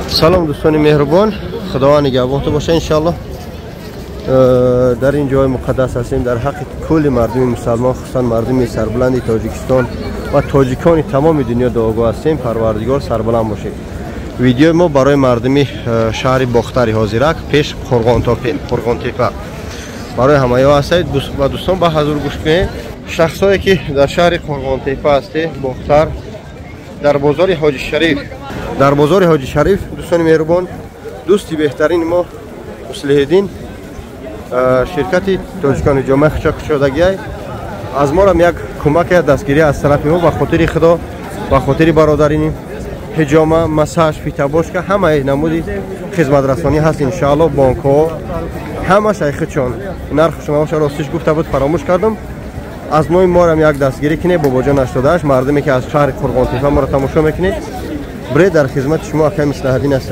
Салом дӯстони меҳрубон, Худованд нигаҳбонтон боша иншоаллоҳ. Дар ин ҷои муқаддас ҳастем, дар ҳаққи кулли мардуми мусалмон, хусусан мардуми сарбаланди Тоҷикистон ва тоҷикони тамоми дунё дуогӯ ҳастем. Парвардигор сарбаланд бошед. Видеои мо барои мардуми шаҳри Бохтари ҳозирак, пеш Қурғонтепа, барои ҳамаё ҳастед ва дӯстон ба ҳазур гӯш кунед. Шахсое ки дар шаҳри Қурғонтепа ҳастед, Бохтар, дар бозори Ҳоҷи Шариф, дар бозори Ҳоҷи Шариф, дӯстони меҳрубон, дӯсти беҳтарини мо Муслиҳиддин, ширкати тоҷикони ҷомеа кушодагиай, аз морам як кӯмак, дастгирӣ аз тарафи мо ба хотири Худо, ба хотири бародарини ҳиҷома, массаж, фитобошка, ҳамаи намуди хизматрасонӣ ҳаст иншоаллоҳ. Бонкҳо ҳамаш айхичон нархшонаоша ростиш гуфта буд, фаромӯш кардам. Аз нои морам як дастгирӣ кунед, бобоҷон 88, мардуме ки аз шаҳри Қурғонтепа моро тамошо мекунед, биред, дар хизмати шумо акай Муслиҳиддин аст.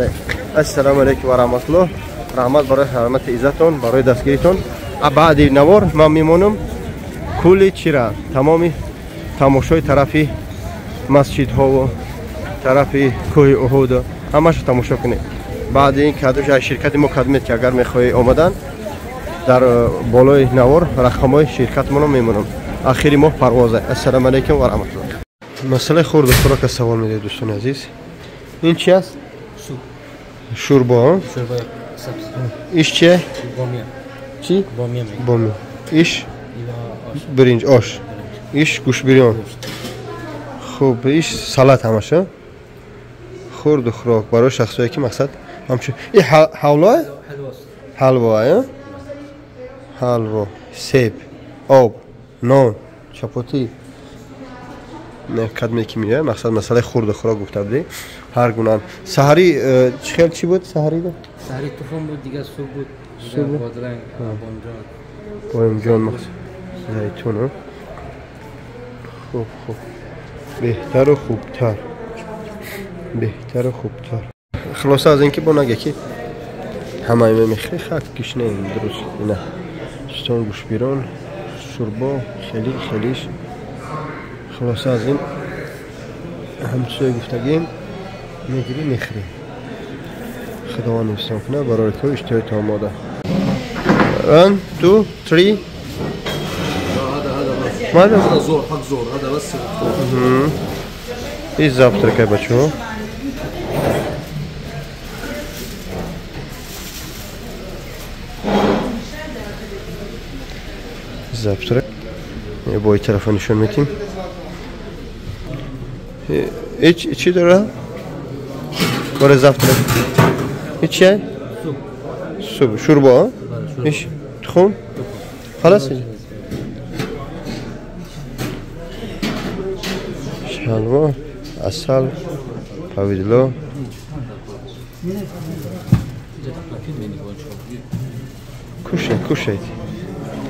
Ассалому алайкум ва раҳматуллоҳ. Раҳмат барои ҳурмати иззатон, барои дастгиритон. Баъди навор ман мемонам кулли чира, тамоми тамошои тарафи масҷидҳову тарафи кӯҳи Уҳуд ҳамаша тамошо кунед. Баъди ин кадуш аз ширкати мо кадмед ки агар мехоҳӣ омадан, дар болои навор рақамҳои ширкатмонро мемонам. Ахири моҳ парвоза. Ассалому алайкум ва раҳматуллоҳ. Масъалаи хурду хӯрока савол медиҳед дӯстони азиз. Ин чи аст? Шӯрбо. Иш чие? Чи? Бомия. Иш биринҷ, ош. Иш гӯштбирён. Хуб, иш салат ҳамаша. Хурду хӯрок барои шахсое ки мақсад ҳамчун и ҳавло, ҳалво, ҳалво, себ, об, нон, чапотӣ. Кадме ки меояд, мақсад масъалаи хурду хӯрок гуфта будем. Ҳар гуна саҳарӣ чӣ хел чӣ буд саҳарӣ? Саҳарӣ тухм буд, дигар суб буд, бодранг, бомҷон. Бомҷон, зайтун. Хуб, хуб. Беҳтару хубтар. Беҳтару хубтар. Хулоса аз ин ки бо нага ки ҳамаи мехӯрӣ, хак гишнем дуруст. Ина. Стон гӯшбирон, шӯрбо, хеле хелиш. Хулоса аз ин ҳамчунин гуфтагем мегирӣ мехӯрӣ. Худованд ҳифзтон кунад, барои ту иштиҳои то омода. 1 2 3. هذا هذا زور حق زور هذا بس. И завтракай, бачо. Завтрак. Я бой телефон нишон метим. Чӣ дора? Барои завтрак. И чия? Суп. Шӯрбо? Иш тухм? Халас? Ҳалво, асал, повидло. Кушай, кушайте.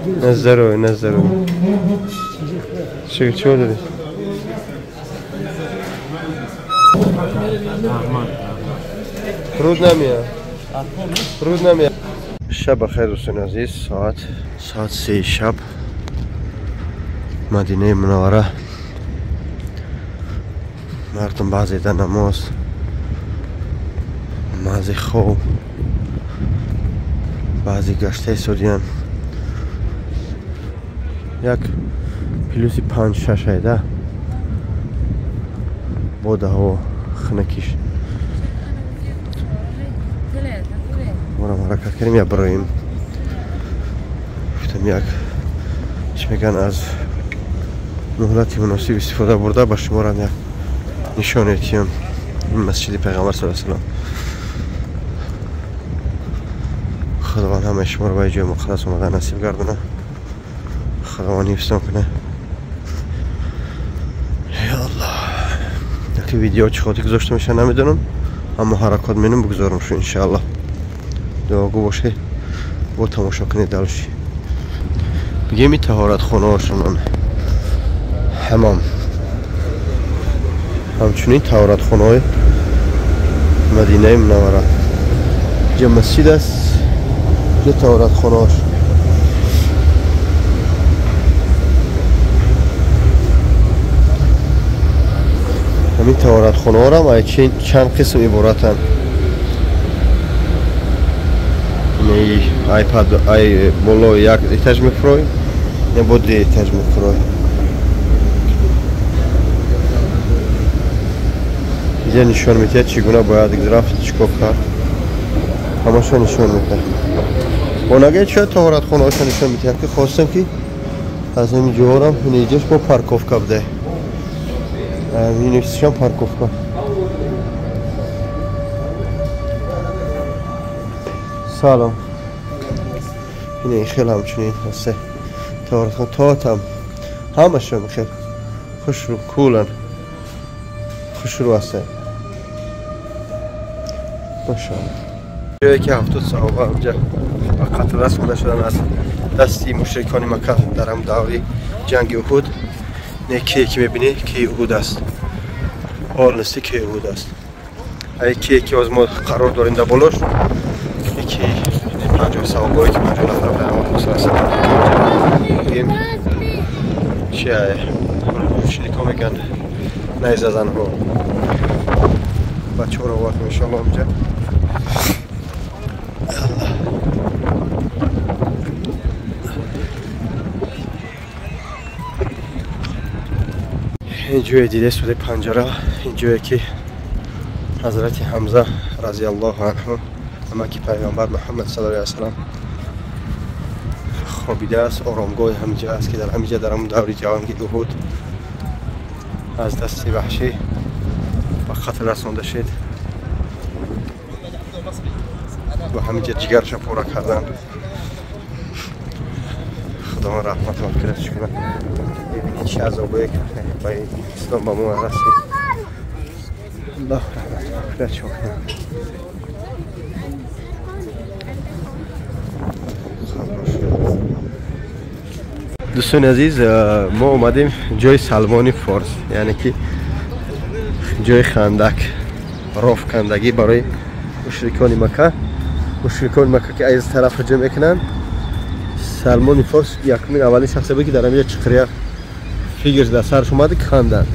На здоровье, на здоровье. Чего дали? Руд намея. Руд намея. Шаб бахайр дӯстони азиз. Соат 3 шаб. Мадинаи Мунаввара. Мардум баъзе дар намоз, баъзе хоб, баъзе гашта истодиянд. Як плюси 5-6 айда бода ҳаво хунакиш. Морам ҳаракат кардем, як бароем. Гуфтам як чӣ мегӯянд, аз муҳлати муносиб истифода бурда ба шуморам як нишон медиҳам ин масҷиди Пайғамбар саллаллоҳу алайҳи васаллам. Худованд ҳамаи шуморо ба ҷои муқаддас омада насиб гардонад. Худованд ҳифзтон кунад. Ё Аллоҳ. Яке видео чӣ хотир гузошта мешавад намедонам, аммо ҳаракат менам бигузорам шу иншоаллоҳ. Дуогӯ бошед, бо тамошо кунед далши. Бигем ин таҳоратхонаҳошонам. Ҳамом. Ҳамчунин таҳоратхонаҳои Мадинаи Мунаввара. Ҷа масҷид аст, ҷа таҳоратхонаҳош. Ҳамин таҳоратхонаҳорам чанд қисм иборатанд. iPad ай боло як этаж мефурой, не бо ду этаж мефурой. Инҷа нишон медиҳад чӣ гуна бояд рафт, чӣ кор кард. Ҳамаша нишон медиҳад. Онаге чӣ таҳоратхонаҳоша нишон медиҳад, ки хостем ки аз ҳамин ҷоҳорам инҷош бо парковка буде. Иншам парковка. Салом. Ин хеле ҳамчунин ҳаст. Таҳоратхона тотам ҳамаша хеле хушрӯ кулан. Хушрӯ ҳаст. Машааллоҳ. Ҷое ки 70 саҳоба онҷа ба қатл расонда шуданд аз дасти мушрикони Макка дар ҳам даври ҷанги Уҳуд. Не кие ки мебинӣ ки Уҳуд аст. Полностью ки Уҳуд аст. Ай кие ки аз мо қарор дорем дар болош, ки 50 саҳобае ки 50 нафар пайғамбар саллаллоҳу алайҳи васаллам чи мушрикҳо мегӯянд найзазанҳо. Бачаҳоро овардем иншоаллоҳ онҷа. Ин ҷое дида судаи панҷара, ин ҷое ки ҳазрати Ҳамза разияллоҳу анҳу амаки пайғамбар Муҳаммад саллаллоҳу алайҳи васаллам хобидааст, оромгоҳи ҳаминҷа аст ки дар ҳаминҷа дар ҳамон даври ҷанги Уҳуд аз дасти ваҳшӣ ба қатл расонда шуд ва ҳаминҷа ҷигарша пора карданд. Худованд раҳмат мағфиратш кунад. Бибинед чӣ азобое ба ислом ба мо расид. Аллоҳ раҳмат мағфиратш кунад. Дӯстони азиз, мо омадем ҷои Салмони Форс, яъне ки ҷои хандак, рофкандагӣ барои мушрикони Макка. Мушрикони Макка ки аз тараф ҳуҷум мекунанд, Салмони Форс якумин аввалин шахсе буд ки дар ҳаминҷа чиқирия фигр дар сараш омад, канданд.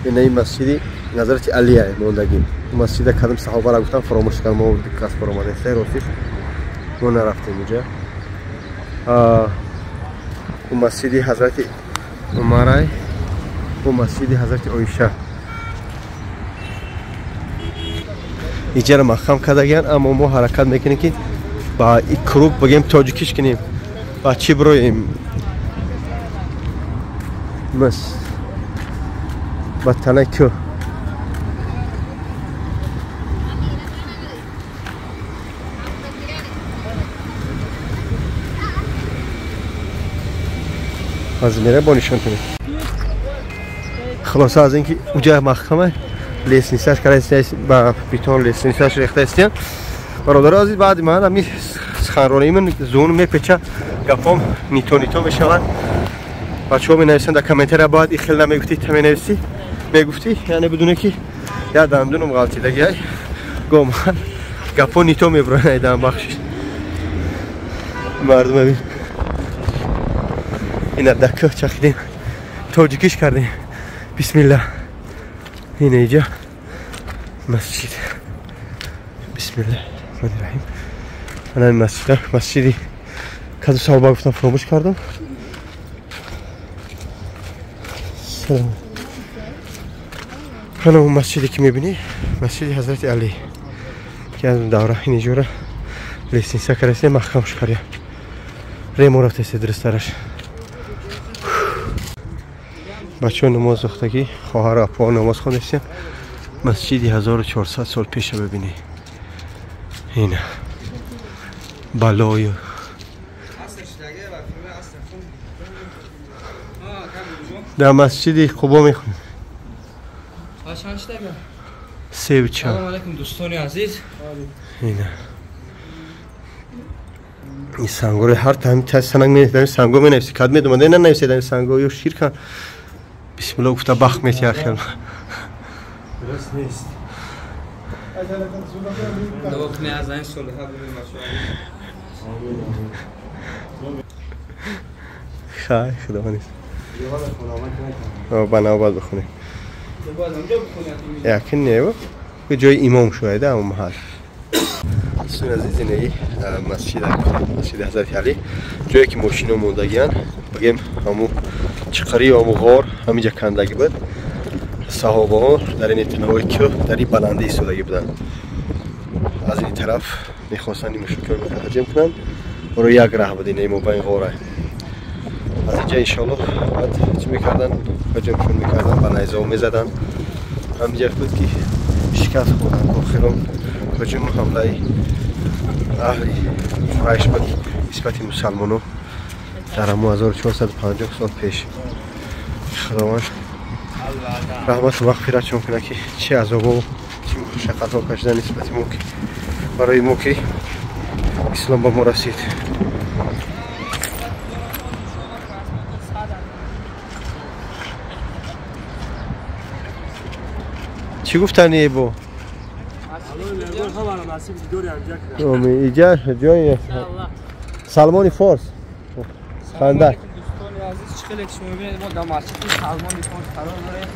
Ин ин масҷиди Ҳазрати Алия мондагӣ. Масҷида кадом саҳобаро гуфтам фаромӯш кардам, мо кас баромадем. Се ростиш мо нарафтем инҷа. У масҷиди Ҳазрати Умарай, у масҷиди Ҳазрати Оиша. Иҷаро маҳкам кардагиян, аммо мо ҳаракат мекунем ки ба круг бигем тоҷикиш кунем, ба чӣ бироем, мас ба танаи кӯҳ. Аз мера бо нишон кунем. Хулоса аз ин ки уҷа маҳкама лестницаш карда, ба бетон лестницаш рехта истиян. Бародаро азиз, баъди ман ҳамин суханронии ман зун мепеча, гапом нито нито мешаванд. Бачаҳо менависанд дар комментария, бояд ин хел намегуфтӣ, та менависӣ, мегуфтӣ, яъне бидуне ки як дандунам ғалтидагиай гоман гапо нито мебуранайдан, бахшиш мардум. Бибин ина дар кӯҳ чахидем, тоҷикиш кардем. Бисмилла. Ина иҷа масҷид. Бисмилла раҳмони раҳим. Ана ин масҷида, масҷиди кадом саҳоба гуфтам фаромӯш кардам. Салом. Ана он масҷиде ки мебинӣ, масҷиди Ҳазрати Алӣ ки аз давра ин иҷора лестница кардаст, маҳкамш кардям. Ремо рафтаст дурусттараш. Бачаҳо намоз хондаги, хоҳару апоҳо намоз хондастанд. Масҷиди 1400 сол пеша бибинӣ. Ина балою дар масҷиди Қубо мехонем. Севча. Салом алейкум дӯстони азиз. Ина ин сангоро ҳар та санг менависад, санго менависад, кад медомад, на нависад ин санго ё ширкан. Бисмиллоҳ гуфта бахт метиҳад хел. Дуруст нест. Хай, худо нест. Ба навбат бихонем. Якин не, ҷои имом шояда ҳамон маҳал. Дӯстони азиз, инаи масҷиди Ҳазрати Алӣ, ҷое ки мошино мондагиянд, бигем ҳамун чиқарии ҳамун ғор ҳаминҷа кандагӣ буд. Саҳобаҳо дар ин тилаҳои кӯҳ дар ин баландӣ истодагӣ буданд. Аз ин тараф мехостанд ин мушриконро ҳаҷм кунанд, барои як раҳ буд инаи мобайн ғора. Аз инҷа иншоаллоҳ баъд чӣ мекарданд? Ҳаҷмшон мекарданд, ба найзаҳо мезаданд. Ҳаминҷа буд ки шикаст хӯрданд. Охирон ҳуҷуму ҳамлаи аҳли Қурайш буд нисбати мусалмоно дар ҳамон 1450 сол пеш. Худованд раҳмату мағфиратшон кунад, ки чӣ азобо, чӣ мушаққатҳо кашида нисбати мо, ки барои мо ки ислом ба мо расид. Чӣ гуфтани бо? Иҷа ҷои Салмони Форс, Хандак. Дӯстони азиз, чӣ хеле ки шумо мебинед, мо дар масҷиди Салмони Форс қарор дорем.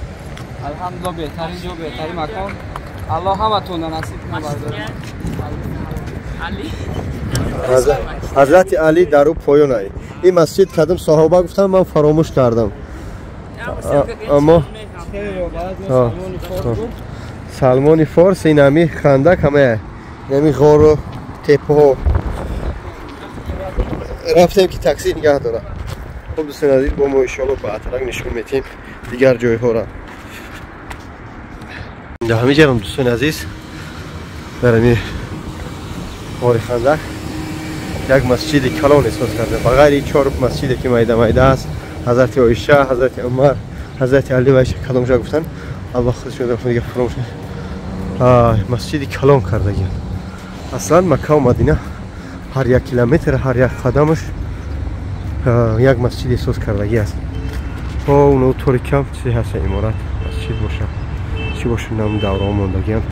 Алҳамдулиллоҳ, беҳтарин ҷо, беҳтарин макон. Аллоҳ ҳаматонро насиб кунад. Ҳазрати Алӣ дар ӯ поён ай. Ин масҷид кадом саҳоба гуфтам, ман фаромӯш кардам. Аммо Салмони Форс, ин ҳами хандак, ҳама ин ҳами ғору теппаҳо. Рафтем ки такси нигаҳ дорад. Хуб дӯстони азиз, бо мо иншоаллоҳ ба атарак нишон метиҳем дигар ҷойҳоро. Дар ҳамин ҷарам дӯстони азиз, дар ҳамин ғори хандак як масҷиди калон эҳсос кардем. Ба ғайри чор масҷиде ки майда майда аст, Ҳазрати Оиша, Ҳазрати Умар, Ҳазрати Алӣ ва кадомша гуфтан, Аллоҳ худашон дига фаромӯш. Масҷиди калон кардагианд. Аслан Маккаву Мадина ҳар як километр, ҳар як қадамаш як масҷид эҳсос кардагӣ аст. То уно тори кам чизе ҳаста, иморат масҷид боша, чӣ боша, нам давраҳо мондагианд,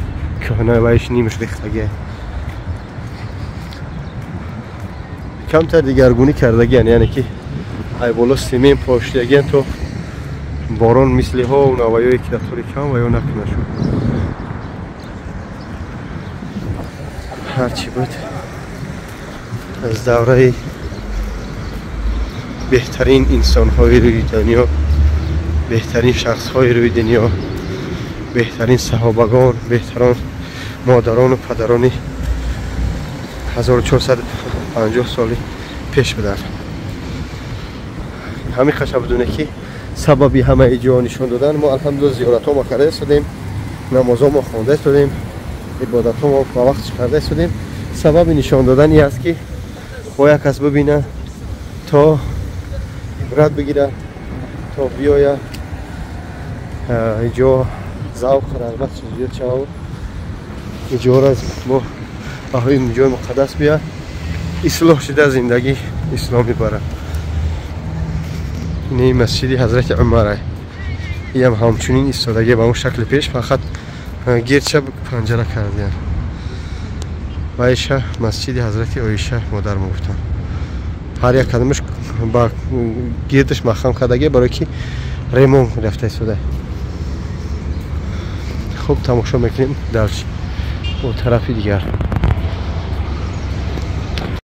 кӯҳна вайш нимаш рехтагӣ, камтар дигаргунӣ кардагианд, яъне ки ай боло симент пошидагианд, то борон мислиҳо наваёе ки дар тори кам ваё накунад шуд. Ҳарчи буд аз давраи беҳтарин инсонҳои рӯи дунё, беҳтарин шахсҳои рӯи дунё, беҳтарин саҳобагон, беҳтарон модарону падарони 1450 соли пеш буданд. Ҳамин қаша бидоне ки сабаби ҳамаи ҷо нишон додан, мо алҳамдулилла зиёратҳо мо карда истодем, намозҳо мо хонда истодем, ибодатҳо мо ба вақтш карда истодем. Сабаби нишон додан ин аст ки бояд кас бибина, то ибрат бигира, то биёя иҷо завқ, рағбат зиёд шавад, иҷора бо аҳои ҷои муқаддас бия, ислоҳ шуда зиндагӣ ислом мебарад. Ин масҷиди Ҳазрати Умар, иам ҳамчунин истодагӣ ба он шакли пеш, фақат гирча панҷара кардиянд. Ва иша масҷиди Ҳазрати Оиша модар мо гуфтанд. Ҳар як қадамаш ба гирдаш маҳкам кардагӣ, барое ки ремон рафта истода. Хуб, тамошо мекунем дар бо тарафи дигар.